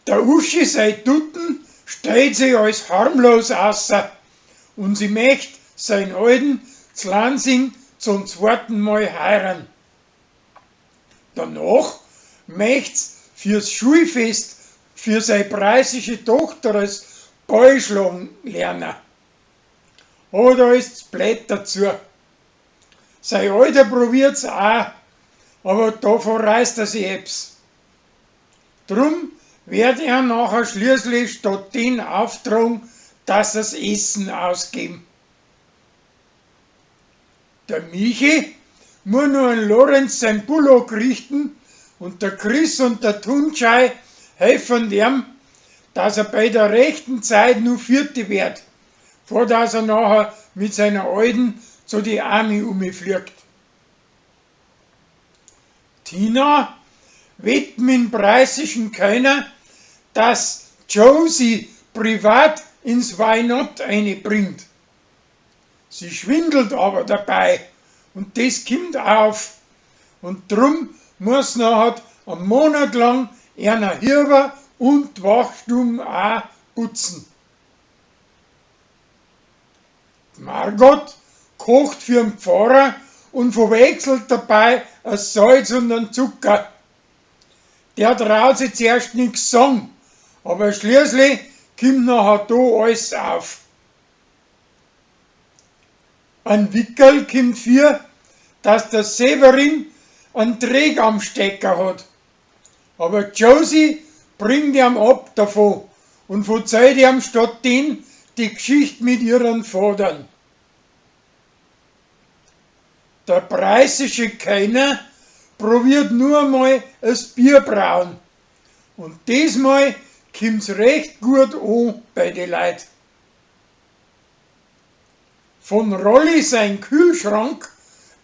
Der Uschi sei Tutten stellt sich als harmlos außer und sie möcht sein Alten z'Lansing zum zweiten Mal heiraten. Danach möcht's fürs Schulfest für sei preußische Tochter als Ballschlagen lernen. Aber da ist's blöd dazu. Sei Alter probiert's auch, aber da verreißt er sich ebbs. Drum wird er nachher schließlich statt den auftragen, dass er's Essen ausgeben. Der Michi muss nur an Lorenz sein Bullock richten und der Chris und der Tuncay helfen ihm, dass er bei der rechten Zeit nur Vierte wird, vor dass er nachher mit seiner Alten zu die Army umfliegt. Tina wett mit dem preußischen Kölner, dass Josie privat ins Why Not einbringt. Sie schwindelt aber dabei und das kommt auf. Und drum muss nachher einen Monat lang einer Hirber und Wachstuben auch putzen. Margot kocht für den Pfarrer und verwechselt dabei ein Salz und einen Zucker. Der traut sich zuerst nix sagen, aber schließlich kommt nachher da alles auf. Ein Wickerl kommt vor, dass der Severin einen Dreck am Stecker hat. Aber Josie bringt ihm ab davon und verzeiht ihm statt den die Geschichte mit ihren Vatern. Der preußische Kellner probiert nur einmal das Bier brauen. Und diesmal kommt's recht gut an bei den Leuten. Von Rolli sein Kühlschrank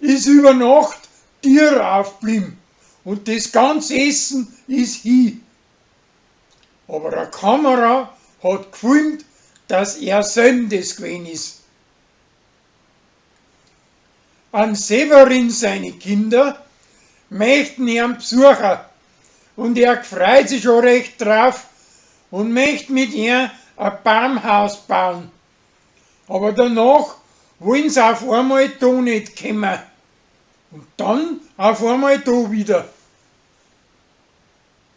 ist über Nacht Tier aufgeblieben und das ganze Essen ist hin. Aber eine Kamera hat gefilmt, dass er selben das gewesen ist. An Severin seine Kinder möchten ihn besuchen und er freut sich schon recht drauf und möchte mit ihr ein Baumhaus bauen. Aber danach wollen sie auf einmal da nicht kommen. Und dann auf einmal da wieder.